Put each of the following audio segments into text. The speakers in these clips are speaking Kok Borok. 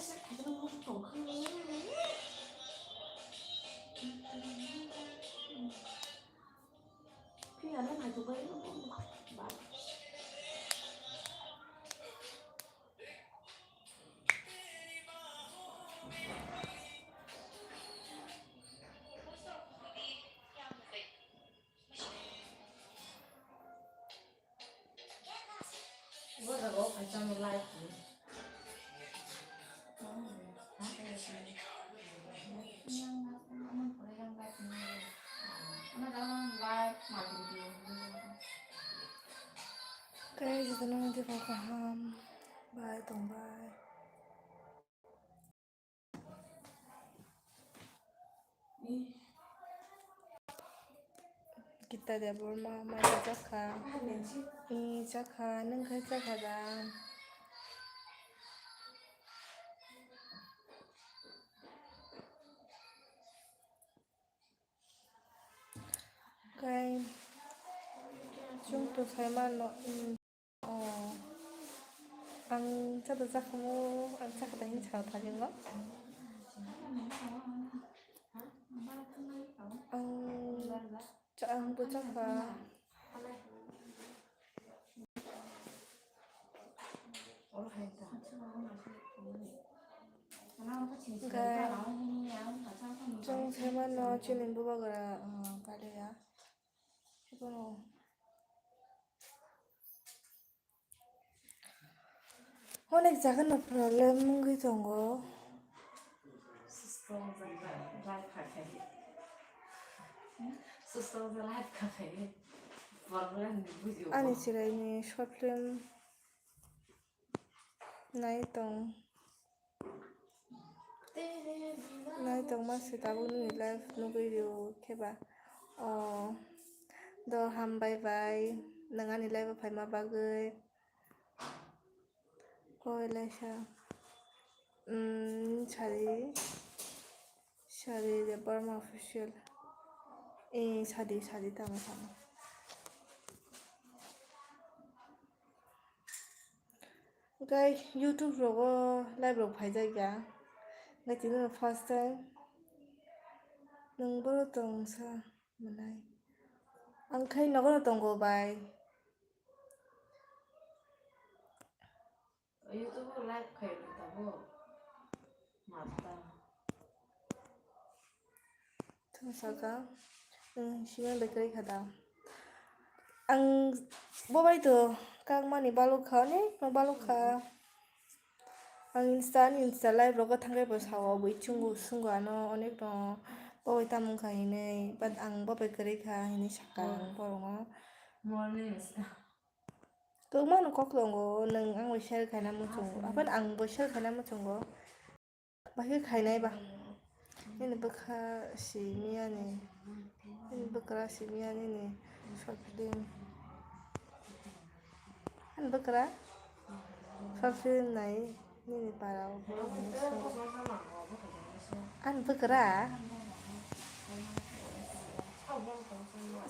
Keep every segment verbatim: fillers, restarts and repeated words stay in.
Guys, ito na naman di ko kaham. Bye, tong bye. Gita Debbarma, mai jakha. I jakha, nung khai jakha da. Kai, chung to sai mano, mm, oh. Ang chata chakhamu, ang chakha ta hinwi sa thani ngo. Ang cha-, ang bo chakha. Hwnkhe chwng sai mano chini bubagra, uh, kaliya. Chikon. Onek jaga no problem wngwi tongo. Ani chwraini short film nai tong. Nai tongma se tabuk nini live nugwi rw khe ba. Oh, do hambai bai, nwng ani live o phaima bagwi. Koi laisa, mm, sari, sari Debbarma official. Eh, sadi, sadi tamo, tamo. Guys, YouTube rogo live rok phaijak ya. Guys, tini first time. Nwng boro tong sa manai. Ang khai nogo no tongo bai. YouTube live khai tabuk. Mata. Thung saka, hmm, sima bekerei kha da. Ang bo bai to kak mani balok kha, onek no balok kha. Ang Insta, ani Insta live rogo thangkhe bo sao, bo ichungo, sungo ano onek no bo bai tamung kha hinwi, but ang bo bai kwrwi kha hinwi saka ang borokno. Morning. Kwbangma no kok tongo, nwng ang bai share khaina muchungo, aphano ang bo share khaina muchungo. Bahai khainai ba. Nini bwkha si miyani. Nini bwkra si miyani ni short film. Ani bwkra short film nai nini para o borok ni so. Ani bwkra.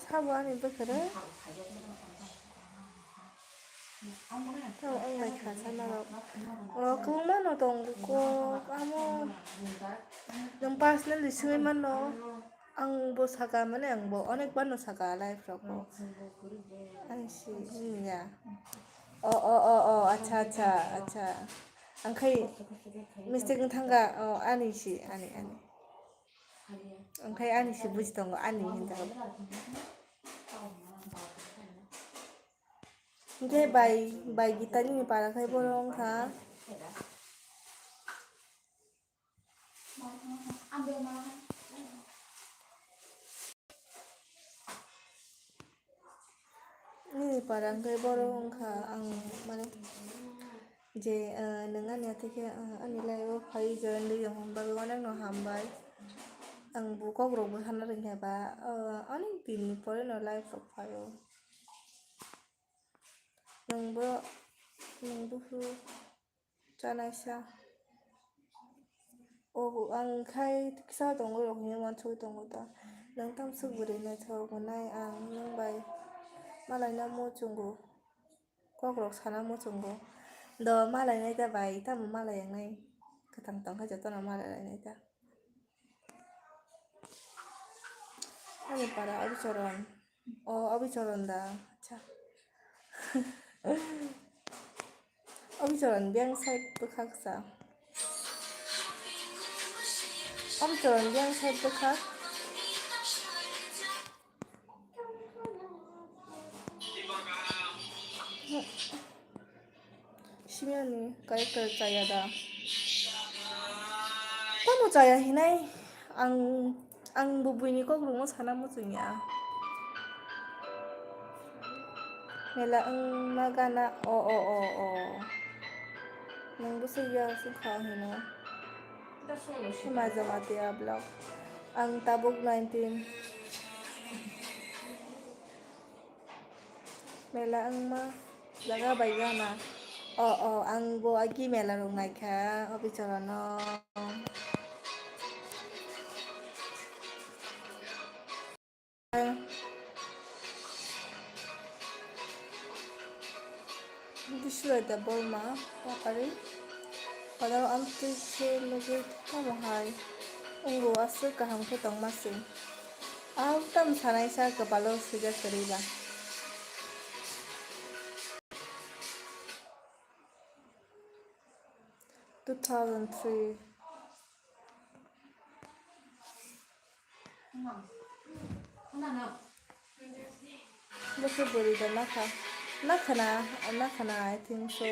Sabo ani bwkra. Tamo wng bai kha sana rok. O kwbangma no tongo kok, amo nwng personally swngwi mano. Ang bo saka, mane ang bo onek bar no saka live rok o. Ani si wngya. O, o, o, o, acha, acha, acha. Ang khai mistake wng thangkha. O, ani si, ani, ani. Ang khai ani si buji tongo, ani hinwi. Hwnkhe bai, bai Gita nini para khai borok wngkha. Nini para hwnkhe borok wngkha, ang mane je, ah, nwng ani athaikhe, ah, ani live o phaiwi join rwui tongmani bagwi onek no hambai. Ang bo kok rok bo sana rwngya ba, ah, onek din ni pore no live rok phaio. Nwng bo, nwng buphuru chanaisa. O, ang khai kisa tongo rok hinwi uansugwi tongo ta. Nwng tamsuk bwrwi naithok hwnai ang nwng bai malaina muchungo. Kok rok sana muchungo. Do malainai ta bai, tamo malai wngnai. Kwthang tongkha jotono malai lainai ta. Ani para Obichoron. O Obichoron da. Acha. Obichoron biyang side bwkhak sa. Obichoron biyang side bwkhak. Simiani character chaya da. Tamo chaya hinai ang, ang bo buini kok rungmo sana muchungya. Mela wngma gana o o o o. Nang bwswk ya sukha hino. Hima Jamatia vlog. Ang tabuk nineteen. Mela wngma jaga bai gana. O o, ang bo agi mela rok naikha Obichoron no. Bislai da bolma, pakari. Padao amtwi khe nugwi tamo hai. Wngbo aswk kaham khe tongma se. Ang tam sanai sa kwpalo swijak kwrwi ba. Two thousand three. Bwswk bwrwi da nakha. Nakhana, nakhana, I think so,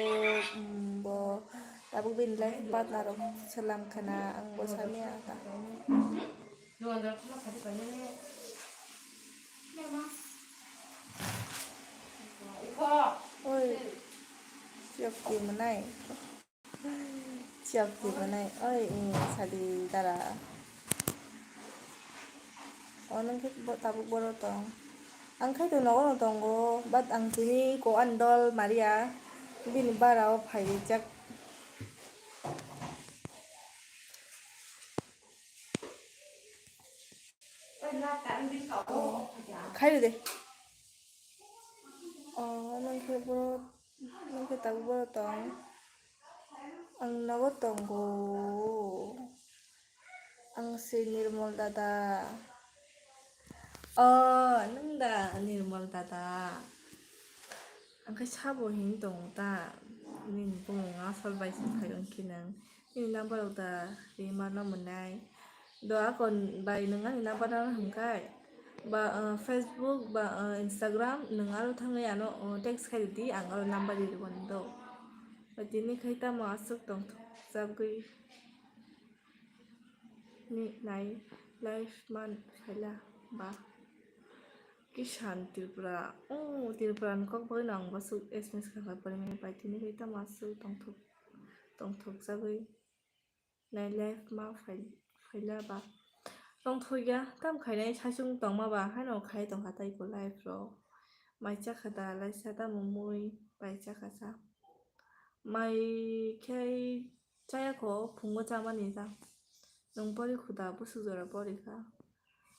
um, bo tabuk bini life partner rok swlam khana, ang bo samiya ta. Oi, siyok twi mwnai. Chiyok twi mwnai. Oi, eh, sadi dara. O, nung khe bo-, tabuk boro tong. Ang khai to nogo no tongo, but ang tini ko an dol Maria bini bara o phai rijak. Khai rw de. O, nung khe boro, nung khe tabuk boro tong. Ang nogo tongo. Ang se Nirmol dada. O, nung da Nirmol dada? Ang khe sabo hin tongo ta? Nini bumung asol bai se phai wng khe nang. Nini number rok da ri mano mwnai. Do akon bai nwng ani number no hwnkhai ba, uh, Facebook ba, uh, Instagram nwng aro thangwi ano, uh, text khai rwdi, ang aro number ri rwmani do. Ba tini khai tamo aswk tongthok jagwi ni nai life man phaila ba. Kisan Tripura, oh, Tripura ni kok bagwi no ang bo swk S M S kha kha pore mani pai tini khai tamo aswk tongthok, tongthok jagwi. Nai life ma phai-, phaila ba. Tongthokya, tam khainai saichung tongma ba, haino khai tongkha tei ko life rok. Mai chakha da laisa tamo mui bai chakha sa. Mai khai chaya kho, phungo chamani ta. Nwng pori khuda, bwswk jora pori kha.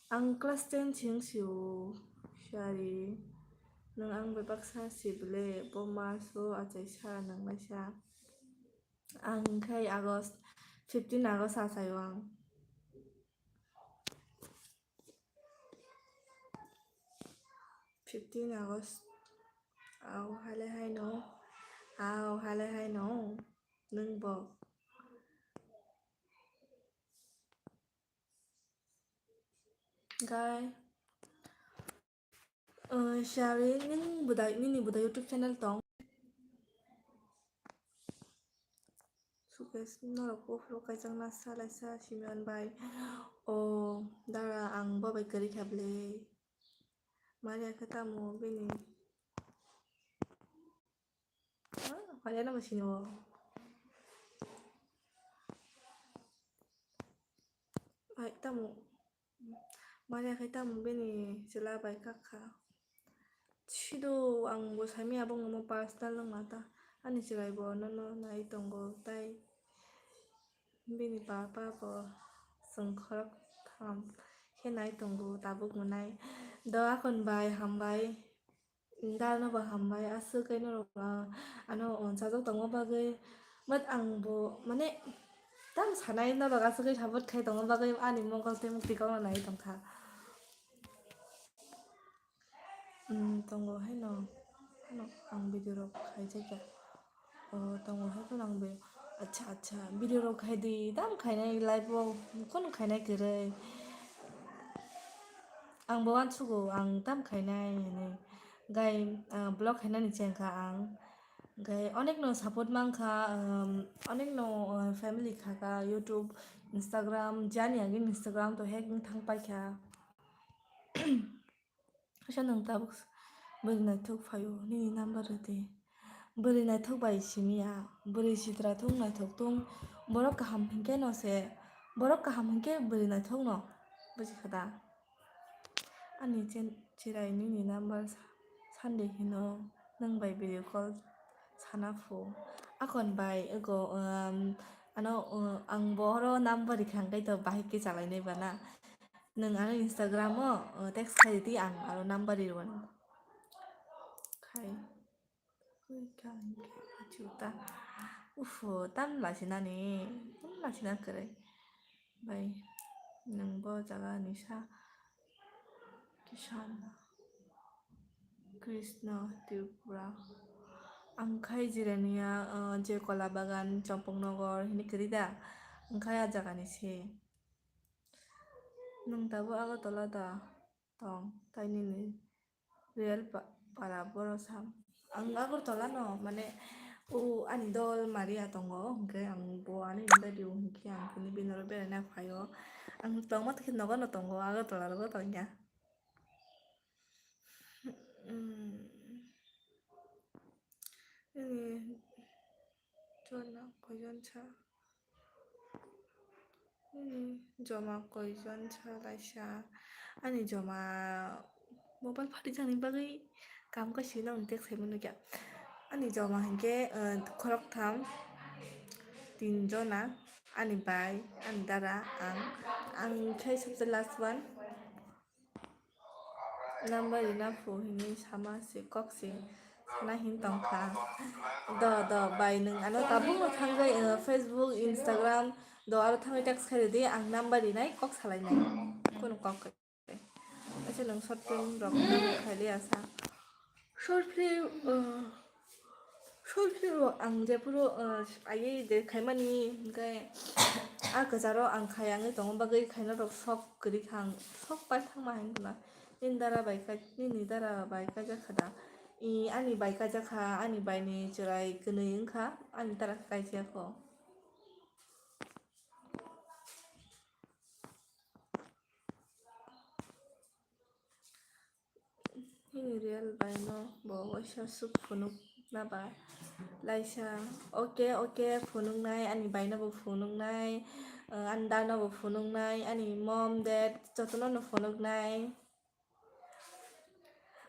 Ang class ten sing sio, sari. Nwng ang bai baksa si bwle, bo March o achai sa nwng laisa. Ang khai August, fifteen August achaio ang. Fifteen August. Au, halai haino. Au, halai haino. Nwng bo. Guy. Uh, Shari, nini bwdai, nini bwdai YouTube channel tong? Sukesh, norok buphuru kaijak na salai sa Simeon bai. O, dara, ang bo bai kwrwi kha bwle. Maria khe tamo bini? Ah, Maria no bo sini bo. Ai, tamo. Manya khai tamo bini chwla bai kha kha. Sido ang bo saimaya bo wngmo personal wngma ta. Ani chwrai bo nono nai tongo tai bini papa bo chwng khorok tham khe nai tongo tabuk mwnai. Do akon bai hambai. Dano bo hambai, aswk khe norok, ah, ano, oh, chajak tongma bagwi. But ang bo, mane, Tam sanai norok aswk khe support khai tongo bagwi ani mokol tei mukti kokno nai tongkha. Hmm, tongo haino, haino ang video rok khai jakya. O, tongo hai phano ang video, acha, acha, video rok khai di, tam khainai live o, kono khainai kwrwi. Ang bo uansugo, ang tam khainai hinwi. Gai, ah, vlog khainani chengkha ang. Gai onekno support mankha, um, onekno, uh, family khaka, YouTube, Instagram, jani agini Instagram to hack wng thang paikha. Kaisa nwng tabuk bwrwi naithok phaio, nini number rwdi. Bwrwi naithok bai simi ya, bwrwi sitra thung naithok thung, borok kaham hinkhe no se, borok kaham hinkhe bwrwi naithok no, buji kha da? Ani chen-, chirai nini number sa-, sandi hino, nwng bai video call sana phu. Akon bai ego, um, ano, uh, ang bo oro number rikha hwnkhe to bahai khe chalainai bana. Nwng ano Instagram o, uh, text khai di, ang aro number rirwano. Khai. Ui, kha hwnkhe chuta. Ufo, tam lasinani, tam lasina kwrwi. Bai, nwng bo jaga ni sa Kishan Krishna Tripura. Ang khai Jirania, uh, je Kola Bagan, Chompong Nogor, hini kwrwi da? Ang khai a jaga ni se. Nwng tabuk Agartala da tong, tai nini real pa-, para boro sam. Ang Agartala no, mane, o ani dol Maria tongo, hwnkhe ang bo ani dadi o hwnkhe ang kuni bini oro beraina phaio. Ang tongma khe nogo no tongo, Agartala rogo tongya. Hmm. Nini jona koijon sa? Nini joma koijon sa laisa? Ani joma mobile phatijakni bagwi kam kaisa nang text khaima nukya. Ani joma hinkhe, uh, khoroktham, tin jona, ani bai, ani dara, ang, ang khe sabse last one. Number rina phu hinwi sama se kok se sana hin tongkha. Do, do, bai nwng ano tabukno thangwi, uh, Facebook, Instagram, do aro thangwi text khai rwdi, ang number rinai kok salainai. Kunu kok kai. Acha nwng short film rok khaili asa. Short film, uh, Short film rok ang jephuru, uh, aiwi de khaimani, hwnkhe a kwcharo ang khai, ang tongo bagwi khaina rok sok kwrwi kha, ang sok pai thangma hai wngkha. Nini dara bai kai, nini dara bai kaijak kha da? I, ani bai kaijak kha, ani bai ni chwrai kwnwi wngkha, ani dara khe kaijak kho. Nini real bai no bo waisa swk phunuk na ba laisa. Oke, oke, phunuk nai, ani bai no bo phunuk nai, uh, ani dad no bo phunuk nai, ani mom, dad joto no no phunuk nai.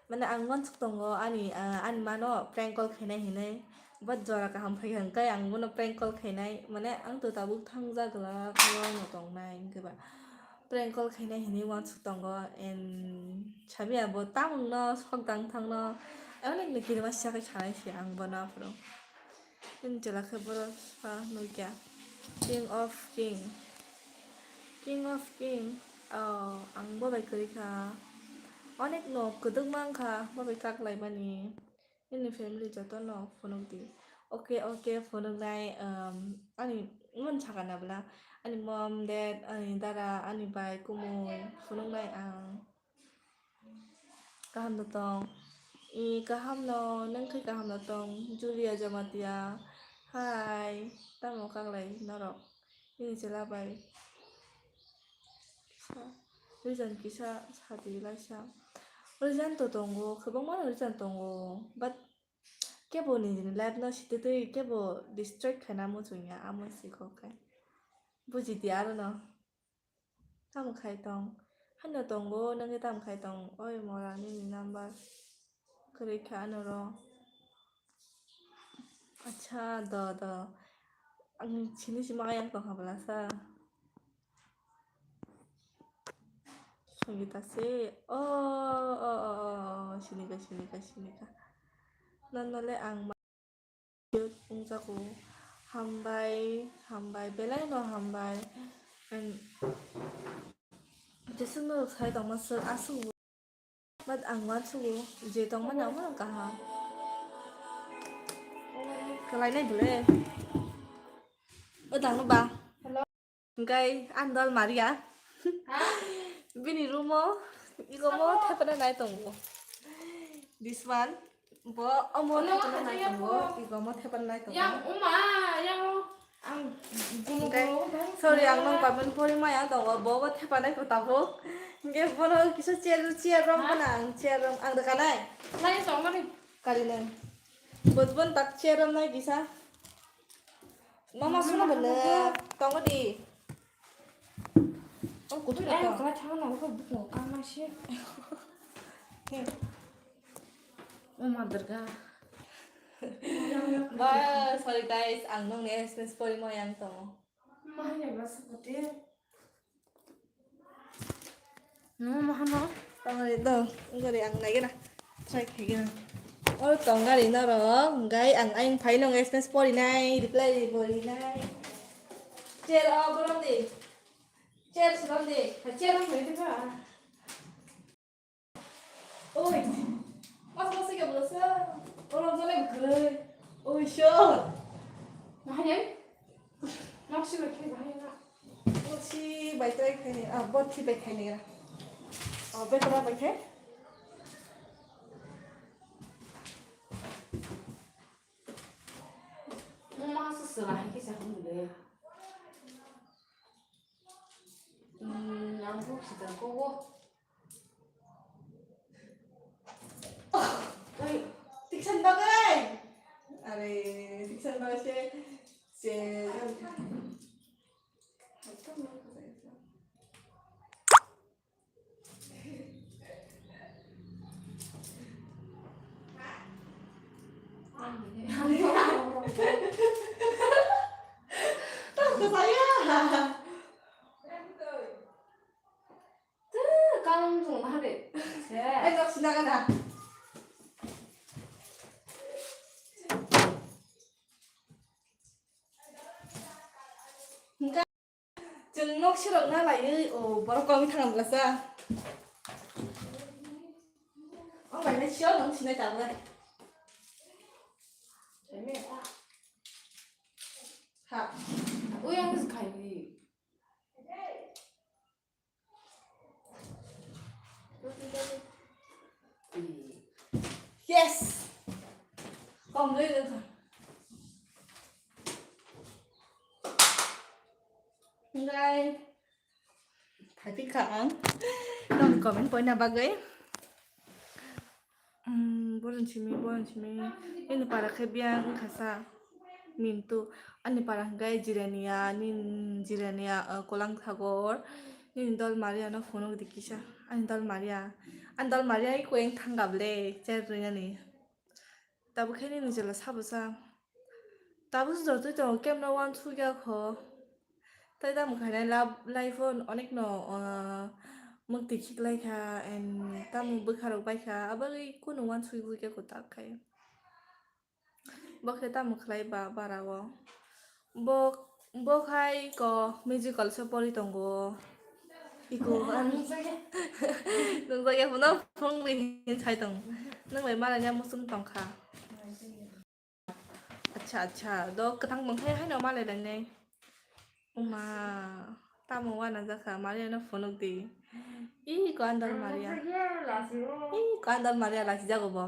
Mane ang uansuk tongo ani, uh, ani ma no prank call khainai hinwi. But jora kaham phai hwnkhe ang bono prank call khainai, mane ang to tabuk thangjakla khorokno tongnai, hwnkhe ba prank call khainai hinwi uansuk tongo, and sabi abo tamungno sok dang thangno, onek ni kirima siyakhe sanai se ang bono aphuru. Nini chwla khe boro sa nukya, King of King, King of King, oh, ang bo bai kwrwi kha, onek no kwdwkma wngkha bo bai kaklaimani. Nini family jotono phunuk di. Oke, oke, phunuknai, um, ani mon sakana bwla. Ani mom, dad, ani dada, ani bai, kumui, phunuknai ang. Kaham no tong. I, kaham no, nang khe kaham no tong. Julia Jamatia. Hi, tamo kaklai norok? Nini chwla bai kisa, reason kisa sadi laisa. Reason to tongo, kwbangma reason tongo, but kebo nini life no sititwi kebo distract khaina muchungya, amo sikok khe. Buji di aro no. Tamo khai tong? Hano tongo, nang khe tamo khai tong? Oi mora, nini number kwrwi kha ano ro. Acha, do, do. Ang sini si ma yang tong habla sa. Songita se. Oh, oh, oh, oh, oh. Sinika, sinika, sinika. Nono le ang ma-, wngjago. Hambai, hambai, belai no hambai. Em, jeswk no sai tongma swk aswk bo. But ang uansugo je tongmani amo kaham. Kwlainai bwle. O tangno ba. Hello. Hwnkhe ang dol Maria. Ha? Bini room o, iko mo thepana nai tongo. This one, bo omo thepana nai tongo, iko mo thepana nai tongo. Yang uma, yang o. Ang sorry, ang nang comment pori maya tongo, bo bo thepanai ko tabuk. Hingke bono kisa chair, chair rom kana ang chair rom ang dekanai. Lai tongmani. Kari nang. Bot bon tak chair rom nai kisa. Mama suna bana tongo di. Oh, kutu na. Kala thang na ko buko kama shi. Oma Durga. Ba, sorry guys, ang nung ni S M S pori mo yang tongo. Mahanya ba sukuti. Nung mahano. Tongori dong, ngori ang nai gana. Try khai gana. Or tongari norok, gai ang aing phai nung S M S pori nai, reply pori nai. Chair o borom di. Chair sirom di. Chair o phai di ba. Oi, mas mas ke belasa. Orang sana gede. Oi, shot. Bahaya. Maksud lagi bahaya. Botsi bai try khaini, ah, botsi bai khaini ra. Oh, betra bai khai. Mama su sera hai ke sa hum le. Hmm, yang bu kita ko. Oi, tiksan bagai. Are, tiksan bagai se. Se. Tangko saya. Kalang tung na de. Eh, nok sinaga na. Chwng nok sirok na laiwi, o borok kok thang bwlasa. O bai nai sio nang sinai tabra. Ha. Ui ang khai. Yes. Kom doi doi. Hingkai. Thaipi kha ang. Nong comment poina bagwi. Umm, boron simi, boron simi. Nini para khe biyang wngkha sa. Mintu. Ani para hingkai Jirania, nini Jirania, uh, Kolang Sagor. Nini dol Maria no phunuk di kisa. Ani dol Maria. Ani dol Maria i koyeng thangkha ble, cher rinani. Tabuk khe nini jela sabo sa. Tabuk se jotoi tongo, kemno uansukya kho. Tai tamo khainai lab-, life-o onekno, ah, mwktwi khiklaikha and tamo bwkharok baikha, abagwi kunu uansukya kho tak khai. Bo khe tamo khlai ba bara-o. Bo, bo khai ko musical se pori tongo. Iko ang nungjak ya phano phunugwi hin sai tong. Nwng bai malanya muchung tongkha. Acha, acha. Do kwthang tongthai haino malai lainai. Uma, tamo uanajakha, Maria no phunuk di. Ih, ko andal Maria. Ih, ko andal Maria lasijago bo.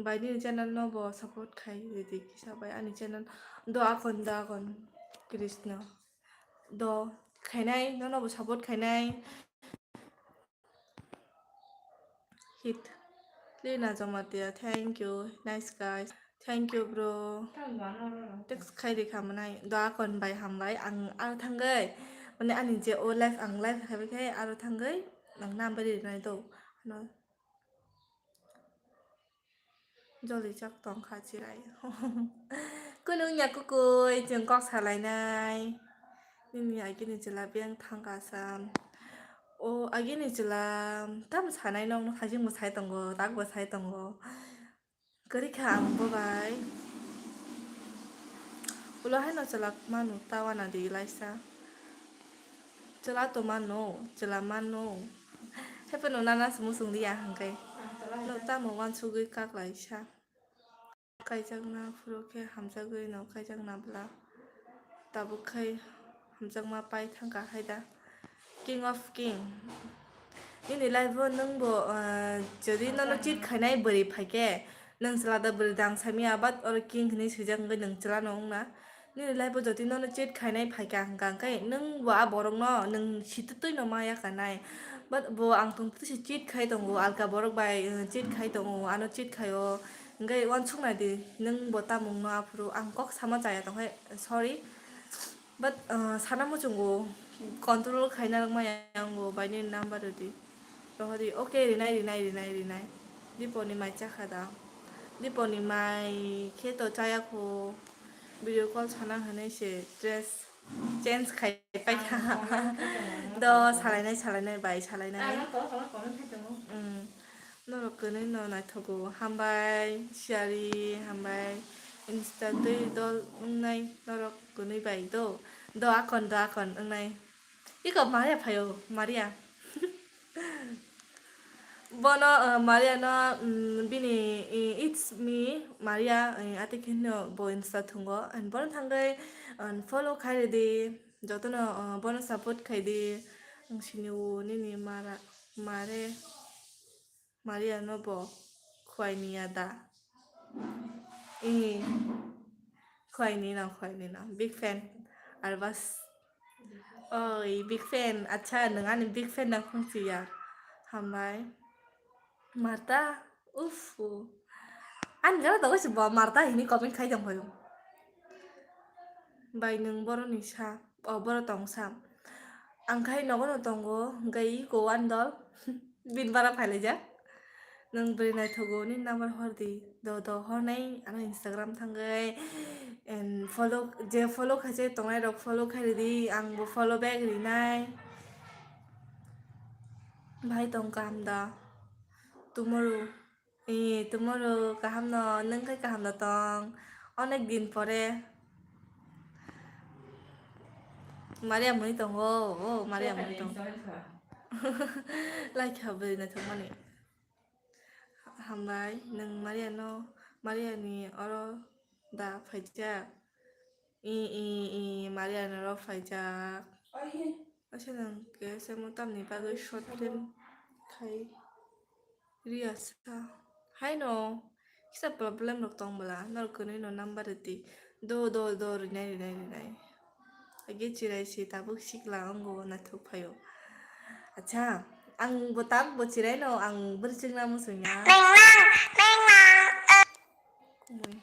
Bai nini channel no bo support khai ridi kisa bai ani channel do akon do akon Krishna. Do khainai nono bo support khainai. Hit. Lina Jamatia, thank you. Nice guys. Thank you, bro. Text khai ri kha manai. Do akon bai hambai. Ang aro thangwi. Mane ani je o live ang live khai bai khai aro thangwi. Ang number ri nai do. No. Jolijak tongkha chirai. Kunu wngya kukui, chwng kok salainai. Nini agini chwla biyang thangkha sa. O agini chwla, tamo sanai nokno, khajingbo sai tongo, takbo sai tongo. Kwrwi kha ang bo bai. Ulo haino chwla mano, ta wana di laisa. Chwla to mano, chwla mano. Haiphano nana se muchung liya hwnkhe. Nuk tamo uansugwi kak laisa. Kaijakna phuru khe hamjagwi no kaijakna bwla. Tabuk khai hamjakma pai thangkha hai da. King of king. Nini life o nwng bo, ah, jodi nono cheat khainai bwrwi phaikhe, nwng chwla da bwrwi da ang samya, but oro king hinwi swijak wngwi nwng chwla no wngna. Nini life o jodi nono cheat khainai phaikha hwnkha hwnkhe nwng bo a borok no nwng sitwtwi no ma ya kanai. But bo ang tongtwi se cheat khai tongo, alka borok bai, uh, cheat khai tongo, ano cheat khaio. Hwnkhe uansuk nai di, nwng bo tamung no aphuru ang kok sama chaya tongkhe, sorry. But, uh, sana muchungo control khaina rwkma yango bai nini number rwdi. Rohori, okay, rinai, rinai, rinai, rinai. Diponi mai chakha da. Diponi mai khe to chaya kho. Video call sana hwnwi se dress change khai paikha. Do salainai, salainai bai, salainai. Mm. Norok kwnwi no naithogo. Hambai, siyari, hambai. Insta twi dol wngnai norok kwnwi bai do. Do akon, do akon wngnai. Iko Maria phaio, Maria. Bono, uh, Maria no, mm, bini, i, "It's me, Maria," i, ati khe no bo Insta thungo. And bono thangwi, uh, follow khai rwdi. Jotono, uh, bono support khai di. Ang sini o nini mara, mare. Maria no bo khwai ni ya da? Ee, khwai ni no, khwai ni no. Big fan. Arbas. Oi, big fan. Acha, nwng ani big fan na khungchi ya. Hambai. Marta. Uff. Ani jora dogo si bo Marta hini comment khai tong phaio. Bai nwng boroni sa. O, borok tong sa. Ang khai nogo no tongo, hwnkhe iko one dol. Bini bara phailaijak. Nwng bwrwi naithogo, nini number hordi. Do, do, hornai, ano Instagram thangwi. And follow, je follow khaijak tongnai rok follow khai rwdi, ang bo follow back rinai. Bhai tong kaham da? Tomorrow. Ee, tomorrow kaham no, nwng khe kaham no tong. Onek din pore. Maria mwnwi tongo, o Maria mwnwi tongo. Laikha bwrwi naithokmani. Hambai, nwng Maria no, Maria ni oro da phaijak? I, i, i, Maria norok phaijak. Oise nwng K S M o tamni bagwi short film khai riyasa. Haino kisa problem rok tong bwla, norok kwnwi no number rwdi. Do, do, do, rinai, rinai, rinai. Age chirai se tabuk sikla ongo naithok phaio. Acha, ang bo tabuk bo chirai no, ang bwrwi chwngna muchungya. Kumui.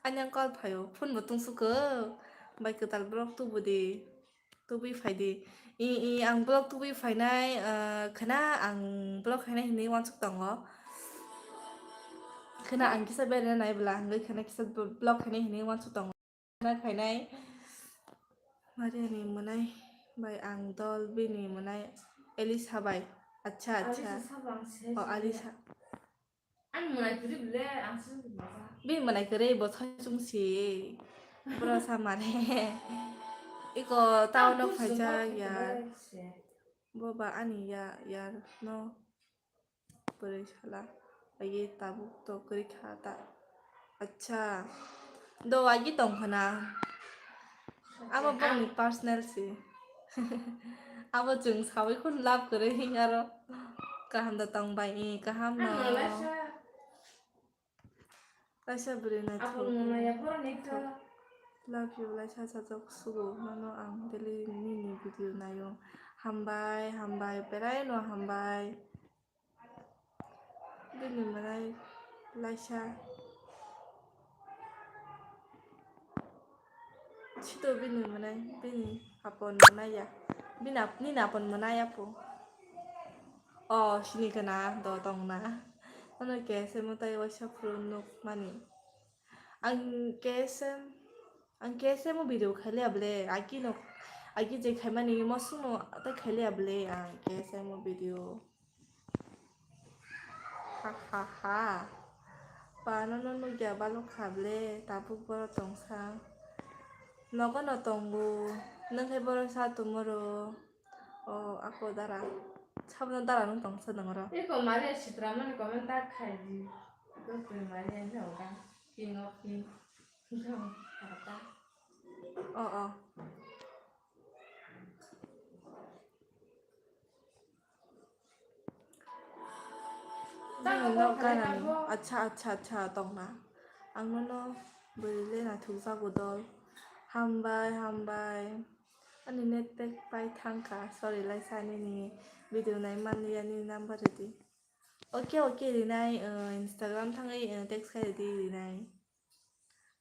Ani ang call phaio, phone bo tungsukho. Bai kwtal borok tubu di, tubui phai di. I, i, ang vlog tubui phainai, ah, khwna ang vlog khainai hinwi uansuk tongo. Khwna ang kisa berena nai bwla, hwnkhe khwna kisa vlog khainai hinwi uansuk tongo. Khwna khainai. Mariani mwnai bai ang dol, bini mwnai Elisa bai. Acha, acha. Alisa sabo ang se. O, Alisa. Ang mwnai kwrwi bwle, ang se mwnai. Bini mwnai kwrwi bo thai chwng si. Bro sa mare. Iko town o phaijak ya. Bo ba ani ya, yar no. Bwrwi sala agi tabuk to kwrwi kha ta. Acha. Do agi tong khna. Abo bongni personal si. Abo chwng sawi khun love kwrwi hing aro. Kaham da tong bai, i kaham no. Kaisa bwrwi naithok. Love you, laisa sajak sugo. Nono ang daily nini video naio. Hambai, hambai, berai no hambai. Bini mwnai laisa. Sito bini mwnai, bini apon mwnai ya. Bini ap-, nini apon mwnai apo. O, sini kana do tong na. Ano K S M o tai waisa phuru nuk mani. Ang K S M, ang K S M o video khailiya bwle, agi no, agi je khaimani mosung no tai khailiya bwle ang K S M o video. Ha ha ha. Pano no nukya balok kha ble, tabuk boro tongsa. Nogo no tongo, nwng khe boro sa tumoro. O, ako dara. Sabno dara nwng tongsa nangro. Eko Maria Sitramani comment tag khai di. Doktor Maria ni hoga. King of king. O, o. Bini nok gana ni. Acha, acha, acha, tongna. Ang nono bwrwi le naithok jago dol. Hambai, hambai. Ani net pack pai thangkha. Sorry, laisa nini video nai manliya, nini number rwdi. Okay, okay, rinai, uh, Instagram thangwi, uh, text khai rwdi, rinai.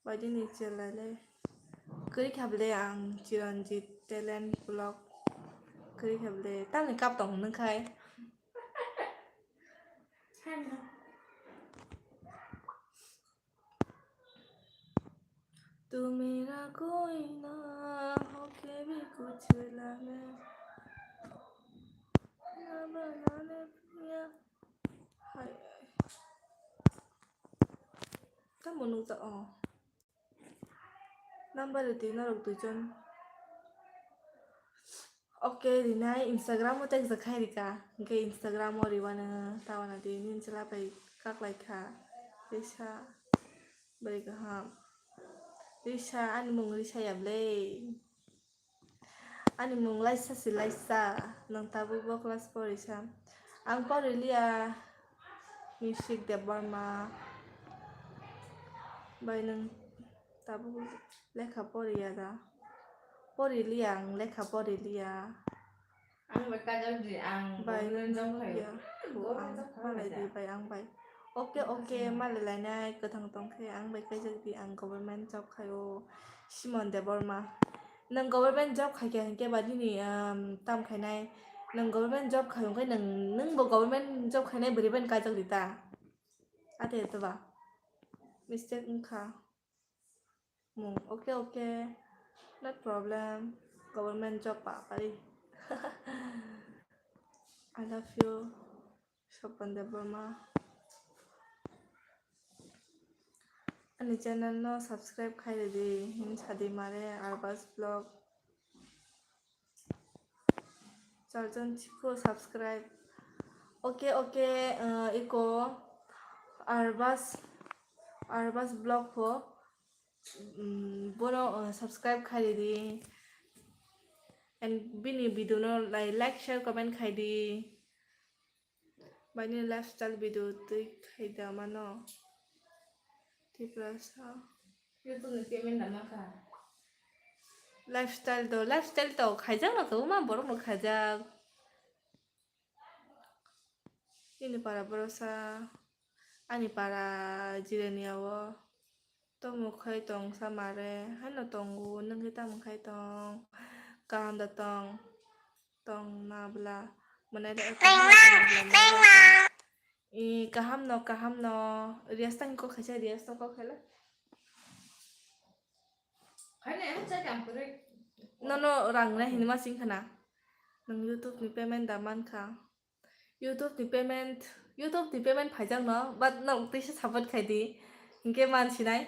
Baidini chela le. Kwrwi kha ble ang Chiranjit Talent Vlog. Kwrwi kha ble. Tamni kap tong nung khai. Tu mera koi na ho ke bhi kuch lage. Na banane piya. Hai. Tamo nukjak o. Number rwdi norok duijon. Okay, rinai Instagram o text khai rika. Hwnkhe Instagram o riwano tawana di nini chwla bai kaklaikha. Risa bai kaham. Risa ani mung Risa ya ble. Ani mung Laisa si Laisa, nwng tabuk bo class porisa. Ang poriliya, Mishik Debbarma. Bai nwng tabuk lekha poriya da? Poriliya, ang lekha poriliya. Ang bai kajak di, ang bai government job khayo. Ang malai di bai, ang bai. Okay, okay, malai lainai kwthang tongkhe ang bai kaijak di, ang government job khaio. Simon Debbarma. Nwng government job khaikha hinkhe ba nini, um, tam khainai. Nwng government job khaio hinkhe nwng, nwngbo government job khainai bwrwi bai kaijak di ta. Ate to ba. Mistake wngkha. Mung, okay, okay. Not problem. Government job pa pari. I love you. Sopon Debbarma. Ani channel no subscribe khai rwdi, hin sadi mare Arbas Vlog. Charjon chiko subscribe. Okay, okay, uh, iko Arbas, Arbas Vlog ho, um, bono, uh, subscribe khai rwdi. And bini video no like, like, share, comment khai di. Baini lifestyle video twi khai da mano. Tiprasa. YouTube ni payment da ma kha. Lifestyle do, lifestyle to khaijak no, to ma borok no khaijak. Ini para borosa, ani para jirania o. Tamo khai tong sa mare, haino tongo, nwng khe tamo khai tong? Kaham da tong? Tong na bla. Mwnai da kaham no, kaham no. Riyas tang kok khaisa, Riyas tang kok khaila. Nono rang na hinma sing khana. Nwng YouTube ni payment da man kha. YouTube ni payment, YouTube ni payment phaijak no, but no, tisa support khai di, hinkhe man sinai.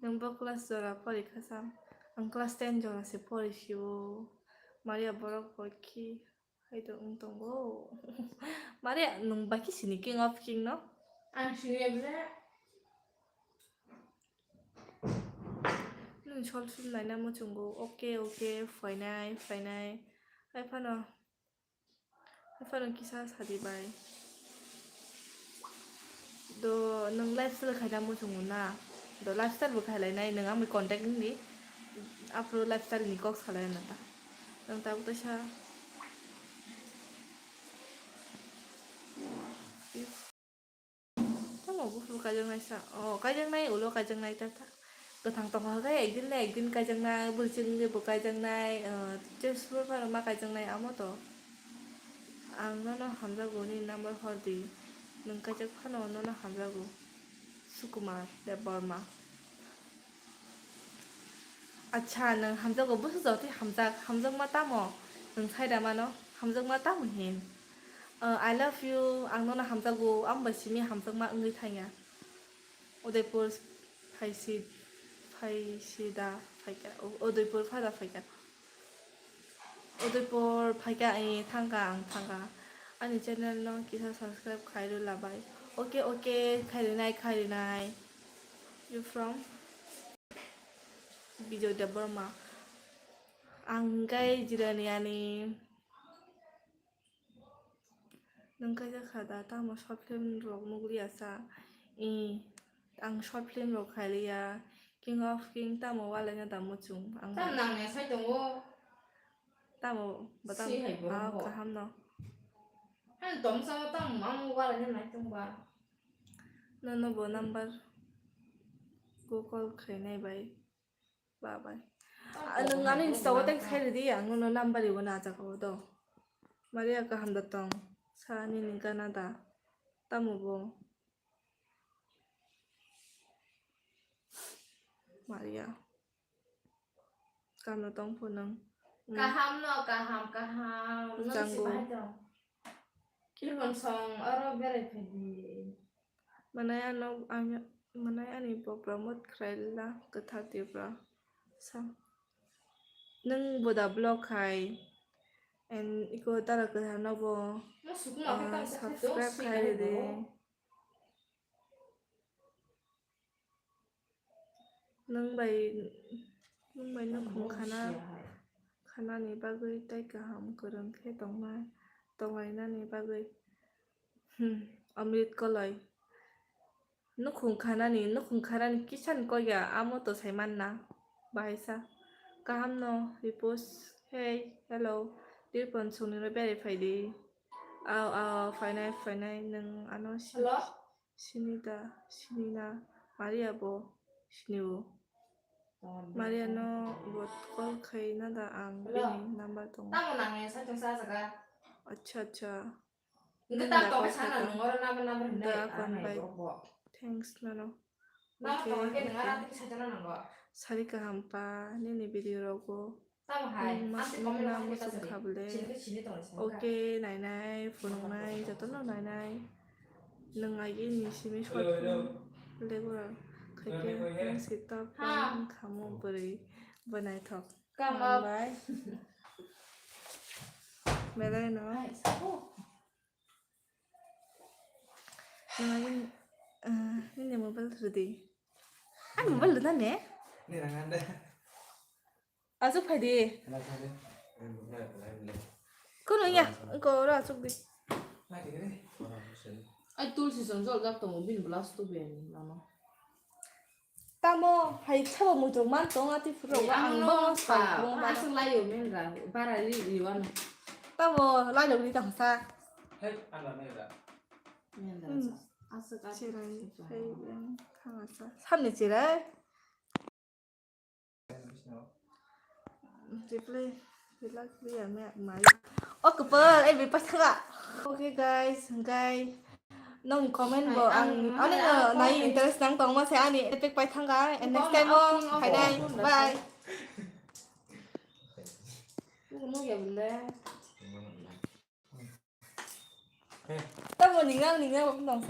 Nwng bo class jora pori kha sam? Ang class ten jora se pori sio. Maria borok bo khi hai to wng tongo. Maria nwng ba khi sini king of king no? Ang sini ble. Nwng sol sul laina muchungo. Okay, okay, phainai, phainai. Hai phano, hai phano kisa sadi bai. Do nwng lifestyle khaina muchungo na? Do lifestyle bo khai lainai, nwng ang bai contact wng di. Aphuru lifestyle ni kok salai na ta. Nwng tabuk ta sa. Tamo buphuru kaijaknai sa. O, kaijaknai, ulo kaijaknai, ta, ta. Kwthang tongkha khe ekdin na ekdin kaijaknai, bwrwi chwngwi bo kaijaknai, o, tei suro phano ma kaijaknai, amo to. Ang nono hamjago, nini number hor di. Nwng kaijak phano nono hamjago. Sukumar Debbarma. Acha, nwng hamjago, bwswk jotoi hamjak, hamjakma tamo? Nwng sai da mano, hamjakma tamo hin? Uh, I love you, ang nono hamjakgo, ang bai simi hamjakma wngwi thangya. Udaipur phaisi, phaisi da phaikha, U-, Udaipur pha da phaikha. Udaipur phaikha, eh, thangkha, ang thangkha. Ani channel no kisa subscribe khairw labai. Okay, okay, khairwnai, khairwnai. You from? Bijoy Debbarma. Ang hwnkhe Jiraniani. Nwng kaisa kha da, tamo short film rok nukliya sa? I, ang short film rok khailiya. King of King tamo walaina da muchung ang. Tam nangya sai tongo. Tamo batang. Si hai borok ah, bo. Kaham no. Han tong sa tam ang walaina nai tong ba. Nono bo number go call khainai bai. Bye bye. Ah, nwng ani Insta o text khai ridi, ang nono number rigo na jaga o do. Maria kaham da tong. Sa nini gana da. Tamo bo. Maria. Kaham no tong pho nwng. Mm. Kaham no, kaham, kaham. Nwng si Jango. Bahai tong. Kiribon song oro berai phaidi. Manai ano, ang, manai ani bo promote khlaila kwthar Tripura. Sa. Nwng bo da vlog khai. And iko dara kwthar no bo, no sukuma ah, khe tang sa khe subscribe khai de. Nwng bai, nwng bai nukhung khana, khanani bagwi tei kaham kwrwng khe tongna, tonglainani bagwi. Hmm, Amrit Koloi. Nukhung khanani, nukhung khanani kisan koiya, amo to sai manna. Bahaisa. Kaham no, repost. Hey, hello. Dirpon songni no berai phaidi. Aw, aw, phainai, phainai, nwng ano si-, hello? Sini da, sini na, Maria bo sini o. Maria no bo call khai na da ang. Hello? Bini number tongo. Tamo nang ya sa chungsa jaga. Acha, acha. Nda kon bai. Thanks, nono. Okay, okay. Sari kaham pa, nini video rogo. Nwng ma-, nwng na muchung kha bwle. Okay, nai nai, phunuk nai, jotono nai nai. Nwng agi ni simi short film regular khaikhe nwng si top wngkha mo bwrwi bo naithok. Hambai. Belai no. Nwng agi, eh, nini mobile rwdi. Ani mobile rwna ne? Aswk phaidi. Kuno ya, ko oro aswk di. Ai tulsi song jol jak tongo, bini blouse to ben mama. Tamo hai sabo muchung man tong ati phuru. Ang bo no sal phuru ba. Aswk laio men ra, bara ri ri wano. Tamo lailok ri tang sa. Hei, anda men ra. Men ra. Hmm. Aswk aswk. Chirai, chirai. Hei, yang thang sa. Samni chirai. Reply, reply ya me mai. O kwpal, eh, bipas thanga. Okay guys, guys. Nong comment bo ang, ani no nai interest nang tong ma se ani epic pai thanga. And next time o phainai. Bye. Tamo ningang ningang nong